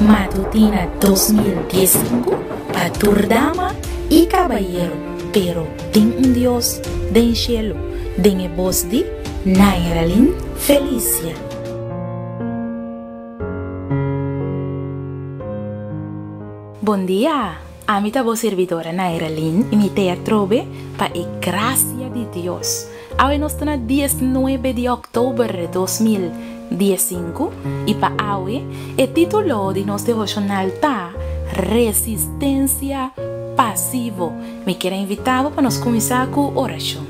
Matutina 2015 pa tur dama y cabayero, pero tin un Dios den cielo, den e bos di Nairalyn Felicia. Bon dia! Ami ta bo sirbidora Nairalyn y mi te atrobe pa e gracia di Dios. Awe nos ta na diesnuebe di òktober 2015 i pa awe e título di nos devoshonal ta Resistensia Pasivo. Mi kier a invitá bo pa nos kuminsá ku orashon.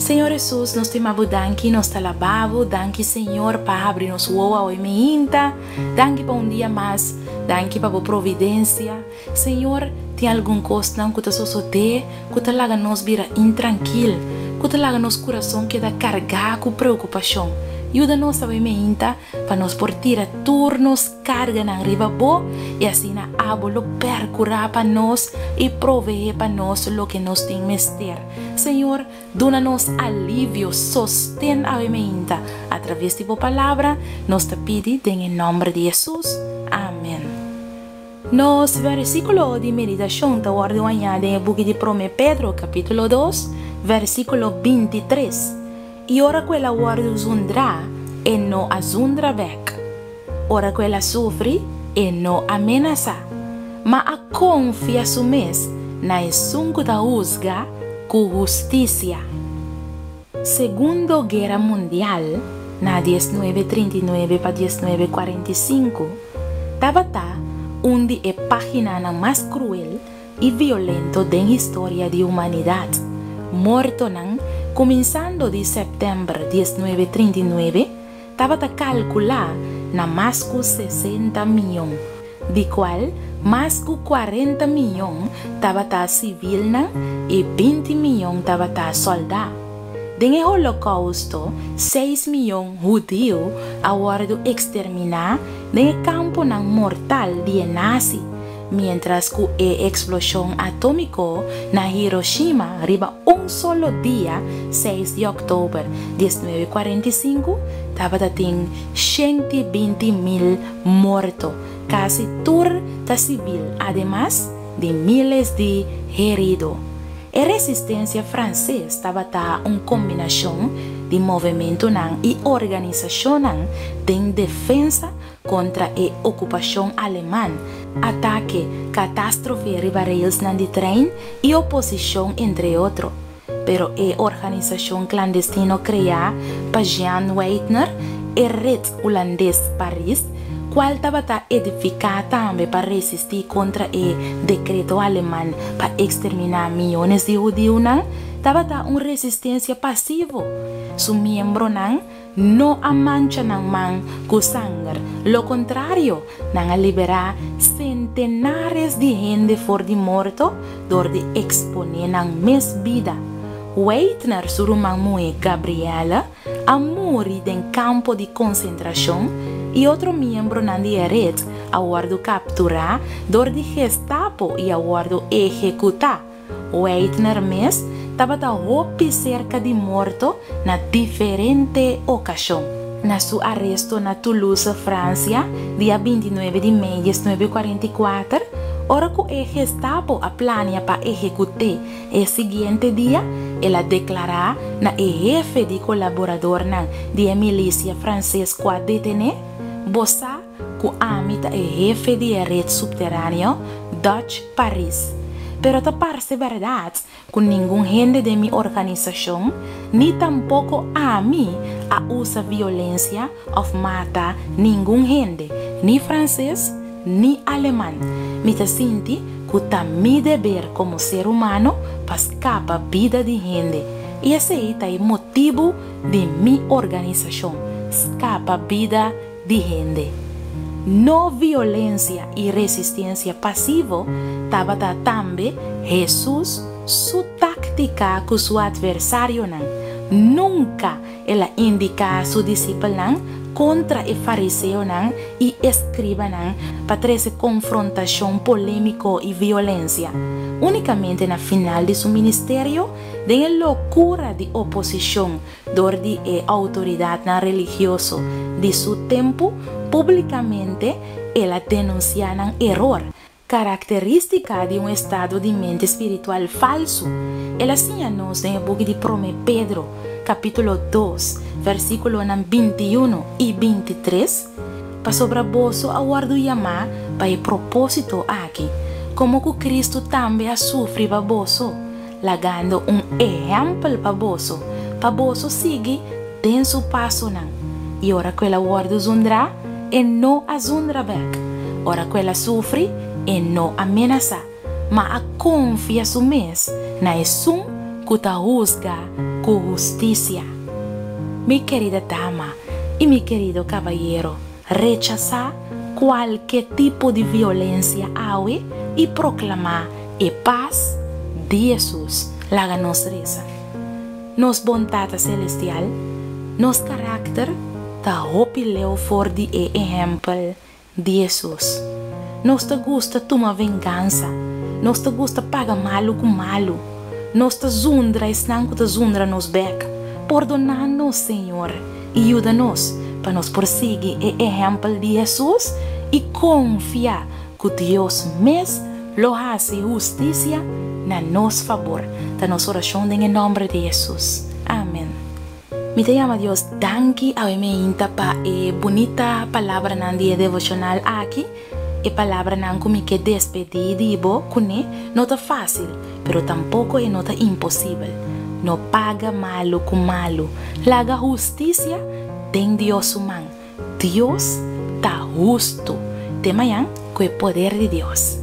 Señor Hesus, nos ta yama bo danki, nos ta laba bo, danki Señor pa habri nos wowo awe meinta, danki pa un dia mas, danki pa bo providensia. Señor, tin algun kosnan ku ta sosodé ku ta laga nos bira intrankil, ku ta laga nos kurason keda kargá ku preokupashon. Yuda nos awe meinta pa nos por tira tur nos karganan riba Bo i asina Abo lo pèrkurá pa nos i proveé pa nos loke nos tin mester. Señor, duna nos alivio, sosten awe meinta atraves di Bo Palabra, nos ta pidi den e nòmber di Hesus. Amen. Nos versíkulo di meditashon ta wòrdu hañá den e buki di Promé Pedro kapítulo dos, versíkulo 23. I ora ku el a wòrdu zundrá, e no a zundra bèk. Ora ku el a sufri, e no a menasá, ma a konfia su mes na esun ku ta husga ku hustisia. Segundo Guera Mundial, na 1939 pa 1945, tabata un di e páginanan mas kruel i violento den historia di humanidat. Mortonan, kuminsando di sèptèmber 1939, tabata kalkulá na mas ku 60 mion, di kual mas ku 40 mion tabata sivilnan i 20 mion tabata sòldá. Den e Holokousto, 6 mion hudiu a wòrdu eksterminá den e kamponan mortal di e nazi, miéntras ku e eksploshon atómiko na Hiroshima riba un solo dia, 6 di òktober 1945, tabata tin 120 mil morto, kasi tur ta sivil, ademas di míles di herido. E resistensia franses tabata un kombinashon di movementunan i organisashonnan den defensa kontra e okupashon aleman, atake, katástrofe riba railsnan di trein i oposishon entre otro. Pero e organisashon klandestino kreá pa Jean Weidner, e Ret Hulandes Paris, kual tabata edifiká tambe pa resistí kontra e dekreto aleman pa eksterminá miónes di hudiunan, tabata un resistensia pasivo. Su miembronan no a mancha nan man ku sanger. Lo kontrario, nan a liberá sentenares di hende for di morto dor di eksponé nan mes bida. Weidner su ruman muhé Gabrielle a muri den kampo di konsentrashon i otro miembronan di e ret a wòrdu kapturá dor di Gestapo i a wòrdu ehekutá. Weidner mes tabata hopi serka di morto na diferente okashon. Na su aresto na Toulouse, Fransia, dia 29 di mei 1944, ora ku e Gestapo a plania pa ehekut'é e siguiente dia, el a deklará na e hefe di kolaboradornan di e milisia franses ku a detené: "Bo sa ku ami ta e hefe di e ret supteráneo Dutch Paris. Pero ta parse bèrdat ku ningun hende den mi organisashon, ni tampoko ami a usa violensia òf mata ningun hende, ni franses ni aleman. Mi ta sinti ku ta mi deber komo ser humano pa skapa bida di hende. I esei ta e motibu di mi organisashon, skapa bida di hende." No violensia i resistensia pasivo tabata tambe Hesus su táktika ku su atversarionan. Nunka el a indiká su disipelnan kontra e fariseonan i eskribanan pa trese konfrontashon polémiko i violensia. Únikamente na final di su ministerio, den e lokura di oposishon dor di e outoridatnan religioso di su tempu, públikamente. El a denunsiá nan eror, karakterístika di un estado di mente spiritual falsu. El a siña nos den e buki di Promé Pedro, kapítulo dos, versíkulonan bintiunu i bintitres, Pasobra boso a wòrdu yamá pa e propósito aki, komo ku Kristu tambe a sufri pa boso, lagando un ehèmpel pa boso, pa boso sigui den su pasonan. I ora ku el a wòrdu zundrá, e no a zundra bèk, ora ku el a sufri, e no a menasá, ma a konfia su mes na esun ku ta husga ku hustisia. Mi kerida dama i mi kerido kabayero, rechasá kualke tipo di violensia awe i proklamá e pas di Hesus. Laga nos resa. Nos bon Tata Selestial, nos karakter ta hopi leu for di e ehèmpel di Hesus. Nos ta gusta tuma vengansa, nos ta gusta paga malu ku malu, nos ta zundra esnan ku ta zundra nos bèk. Pordoná nos, Señor, i yuda nos pa nos por sigui e ehèmpel di Hesus i konfia ku Dios mes lo hasi hustisia na nos fabor. Ta nos orashon den e nòmber di Hesus. Amen. Mi ta yama Dios danki awe meinta pa e bunita palabranan di e devoshonal aki. E palabranan ku mi ke despedí di bo kuné no ta fásil, pero tampoko e no ta imposibel. No paga malu ku malu. Laga hustisia den Dios su man. Dios ta hustu. Te mañan ku e poder di Dios.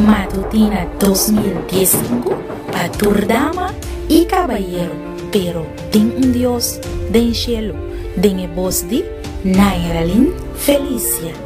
Matutina 2015 pa tur dama i kabayero, pero tin un Dios den shelu, den e bos di Nairalyn Felicia.